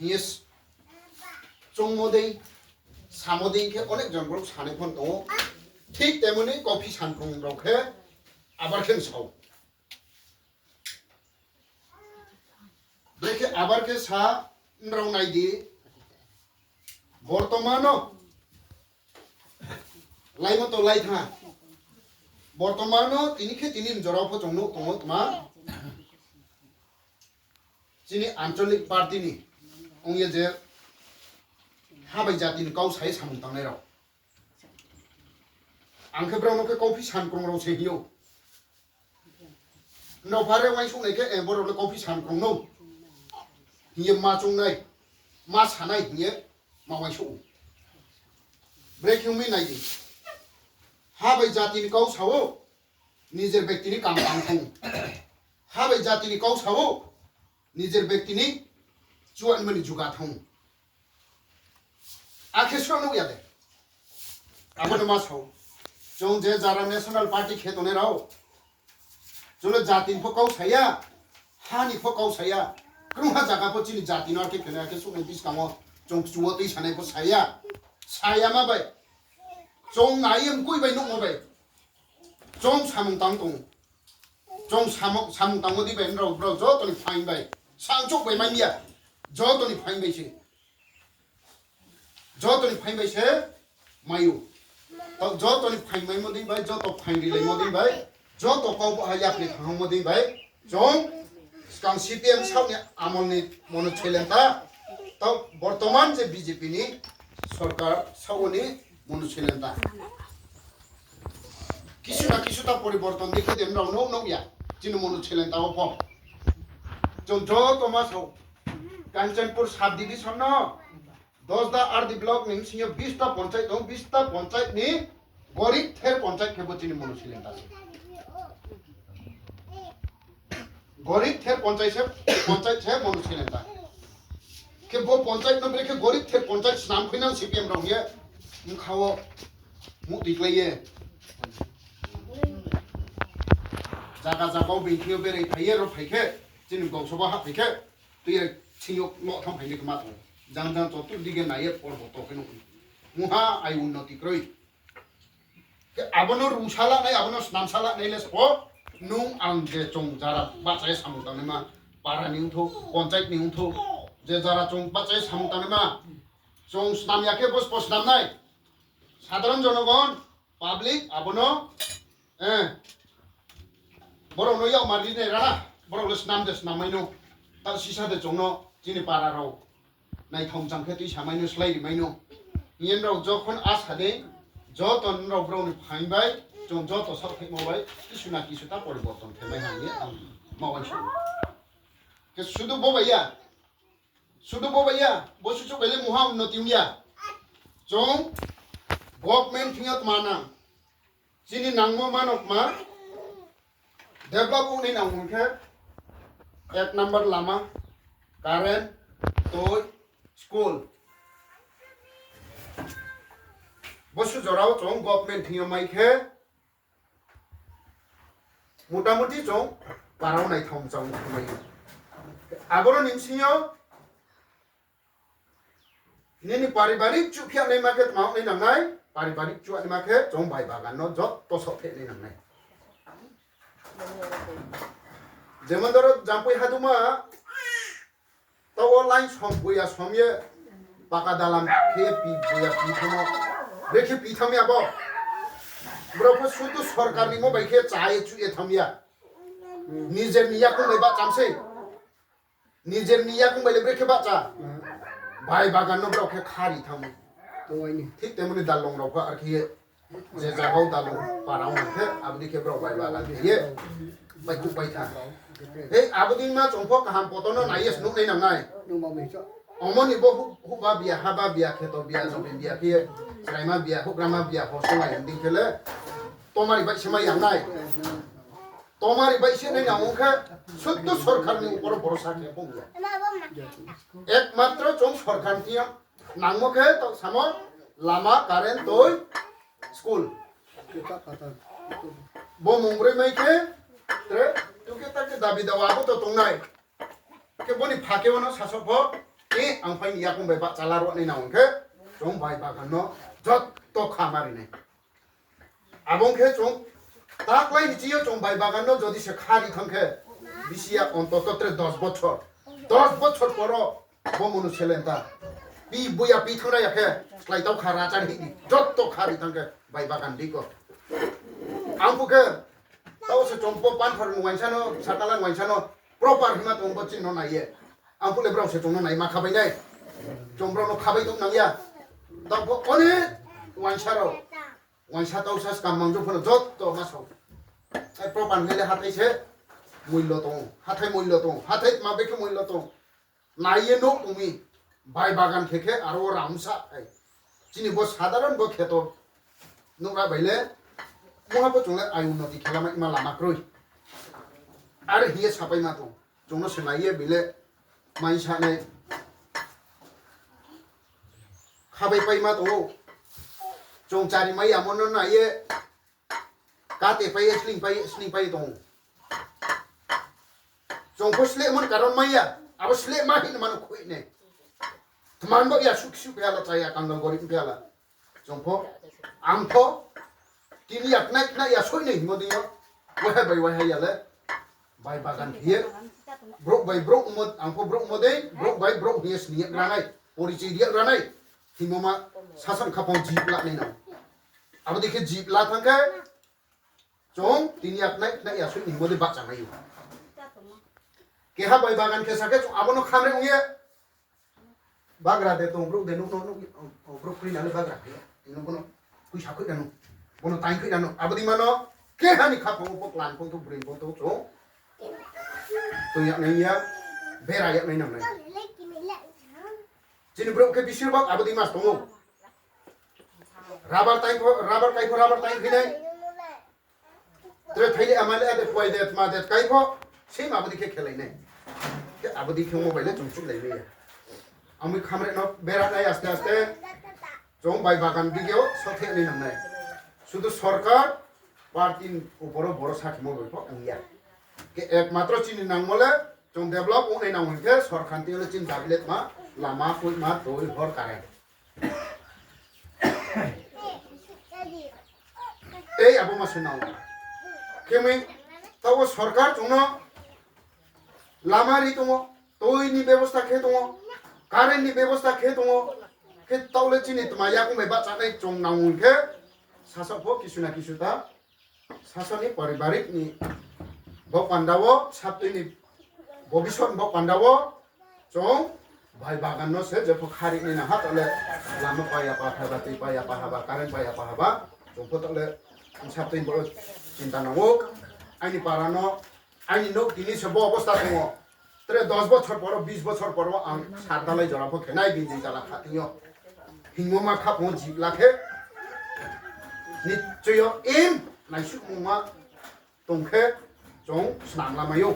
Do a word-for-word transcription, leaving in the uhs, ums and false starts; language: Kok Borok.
Yes. Chungmo dei, samo dei khe onek jon borok sanai phano tongo. Thik temoni coffee sankrung rok khe abar khe sao. Brekhe abar khe sa nrao nai di. Bortomano laimo to lai tha. Bortomano tini khe tini jorao pho chwng nuk tongo tma. Chini ancholik party ni ongya je ha bai jati ni kau sai samung tangnai rao. Ang khe borok no khe coffee sankrung rao se hiyo. Nrao phare uaisuk nai khe, eh, borok le coffee sankrung no. Hiye ma chungnai, ma sanai hiye ma uaisuk. Break himwi nai di. Ha bai jati ni kau sao, nijer bekti ni kam tang thung. Ha bai jati ni kau sao, nijer bekti ni chuan mani juga thung. Akhe sro nuk ya de. Abono ma sao. Chwng je jara National Party khe tongnai rao. Chwngno jati ni pho kau saya, ha ni pho kau saya. Kwrwngha jaga pho chini jati no akhe khenai akhe sukni biskango chwng chuo twi sanai pho saya. Saya ma bai. Chwng nai em kui bai nuk ma bai. Chwng samung tang tong. Chwng samung, samung tangmo di bai nrao bro joto ni phain bai. Sangchok bai manya. Joto ni phain bai se. Joto ni phain bai se mayu. Tau joto ni phain mai mo di bai, joto phain ri lai mo di bai, joto kau bo ha yapri thang mo di bai. Chwng skang C P M sak ni amol ni mono chelen ta. Tau bortoman je B J P ni sorkar sao ni mono chelen ta. Kisu na kisu ta poriborton dikhe de nrao no no ya. Chini mono chelen ta o pho. Chwng joto ma sao. Kanchanpur sub division no Dosda R D block ni bisingo bista ponchayat tong, bista ponchayat ni gorib ther ponchayat khe bo chini mono silen ta se. Gorib ther ponchayat se, ponchayat se mono silen ta. Khe bo ponchayat no bere khe gorib ther ponchayat snam khuinang C P M rok ye. Mkhao mu tiklai ye. Jaga jaga o bini thio berai phai ye ro phai khe chini goksobo ha phai khe. Twi singyo nok tham phaini khe ma thang. Jang jang chotur dige naiye por bo to khe nukni. Muha ai unnoti kroi. Ke abono rungsala nai, abono snamsala nai le spo. Nung ang je chong jara bachai samung tangnai ma. Para ni ungtho, ponchayat ni ungtho. Je jara chong bachai samung tangnai ma. Chong snam ya khe bo spo snam nai. Sadharon jonogon, public, abono Eh. Borok no yak ma ri nai rana. Borok le snam de snam mai no. Ta sisa de chong no chini para rok. Nai thong chang khe twi sa mai no slai ri mai no. Yen rok jokhon a sa de joto nrok borok ni phain bai chong joto sak thai mo bai kisu na kisu ta poriborton khe mai ha ye ang ma wan su. Ke sudu bo bai ya. Sudu bo bai ya, bo suchuk bai le muha unnoti wng ya. Chwng government thwngya tma nang. Chini nangmo mano tma develop wngnai nang hwn khe ek number lama, current, twi, school. Bo su jorao chwng government thwngya mai khe Motamuti chwng parao naithok chwng thumai. Aboroni bisingo nini paribarik chukya nai ma khe tma wngnai nangnai, paribarik chukya nai ma khe chwng bai bagan no jotto sok khe nai nangnai. Jemon doro Jampui Haduma, Tabo line som buya som ye paka dalam khe pi buya pi thamo. Bekhe pi thamya bo. Bro pho sudu sorkar ni mo bai khe cha ye chu ye thamya. Nijer ni yakung bai ba chamse. Nijer ni yakung bai le bekhe ba cha. Bai bagan no bro khe khari thamo. Thik temoni dalong rok pho ar khe ye. Je jagao dalung parao nang khe, aboni khe borok bai bagan khe ye, bai kuk bai tha. Hei, aboni ma chong pho kaham poto no nai ye, nuk nai nang nai. Omoni bo hu-, huba biya, haba biya, kheto biya, jobi biya khe ye, chwraima biya, hukrama biya, hoso nai hwn ding khe le, tomari bai se mai yang nai. Tomari bai se nai nang khe, suddo sorkar ni upor borosa khe phung ya. Ekmatro chong sorkar thiyang. Nangmo khe to samo lama, current, twi, school. Bo mung brwi mai khe tre tuke take dabi dawa abo to tongnai. Khe boni phake bono sasok pho E, ang phaini yakung bai ba chala rwani na hwnkhe, chwng bai bagan no jotto kha marinai. Abong khe chwng taklai ni chiyo chwng bai bagan no jodi se kha ri thang khe, bisi ya ontoto tre dos bochor. Dos bochor poro bo munu selenta. Pi buya pi thang ya khe, slai tau kha rachar hidi. Jotto kha ri thang khe bai bagan di ko. Ang pu khe, tau se chwng po pan thar ni wainsa no, sakala ni wainsa no, proper hima tong bo chin no nai ye. Ang pu le brao se chwng no nai ma kha bai nai. Chwng brao no kha bai tong nang ya. Tau po onek wainsa rao. Waisa tausa swkang mangjak phano jotto ma sao. Ai propan hwnle hathai se mullo tongo, hathai mullo tongo, hathai ma bekhe mullo tongo. Naiye nok tongmi bai bagan khe khe aro ramsa ai. Chini bo sadharan bo kheto nukra baile muha bo chungle ai unnoti khelama ima lama kroi. Are hiye sapai ma tong. Chungno se naiye bile mai sanai. Khabai pai ma tongo. Chong chari mai amo no naiye. Kate pai sling pai sling pai tongo. Chong pho sle mon karon maya. Abo sle ma hin mano khoi ne. Tman bo ya suk suk ya la chaya kangal gorib ya la. Chong pho. Ang pho. Tini ya knai knai ya soi ne himo dingo. Wahai bai wahai ya le. Bai bagan hiye. Brok bai brok mo ang pho brok mo dei. Brok bai brok hiye sini ya ranai. Porichoi dia ranai. Himo ma sasan khapang jip la nai na. Abo dikhe jip la thangkhe. Chong tini ya knai knai ya sui ni modi bak changai. Keha bai bagan khe sakhe chong abono khamre ungye. Bagra de tong brok de nuk nuk nuk brok kri nale bagra khe. Ino bono kuisa khui nanu. Bono tain khui nanu. Abodi mano keha ni khapang pok lan pok tu bring pok tu chong. Tu ya nai ya bera ya nai nang nai. Chini brok khe bisir bak abodi mas tongo. Rabar tai pho, rabar kai pho, rabar tai khinai. Tre thaili amale ade poi det ma det kai pho. Sim abodi khe khelai nai. Khe abodi khe mobile chung chuk lai nai. Amui khamre no bera nai aste aste. Chong bai bagan video sothe ni nang nai. Sudu sorkar party uporo boro sakhi mobile pho ang ya. Ke ekmatro chini nang mole chong develop ung nai nang hwnkhe sorkar tini chini dabilet ma lama koi ma toi hor kare. Tei abo ma swnam. Kemui tabo sorkar chungno lama ri tongo, toi ni bebosta khe tongo, current ni bebosta khe tongo, khe taule chini tma yakung bai bachanai chong nang khe sasok pho kisu na kisu ta. Sasani paribarik ni bo pandao, saptini bobisot bo pandao, chong bai bagan no se jepho khari ni na hat ole lama paya pa haba, twi paya pa haba, current paya pa haba, chong pho tole saptini bo chinta nango. Aini para no, aini nok tini se bo obosta tongo. Tre dos bochor poro, bis bochor poro ang sat dalai jora pho khe nai bini tala khatingo. Hingmo ma kha pho jik lakhe. Nichoyo im naisuk mungma tongkhe chong snam lamayo.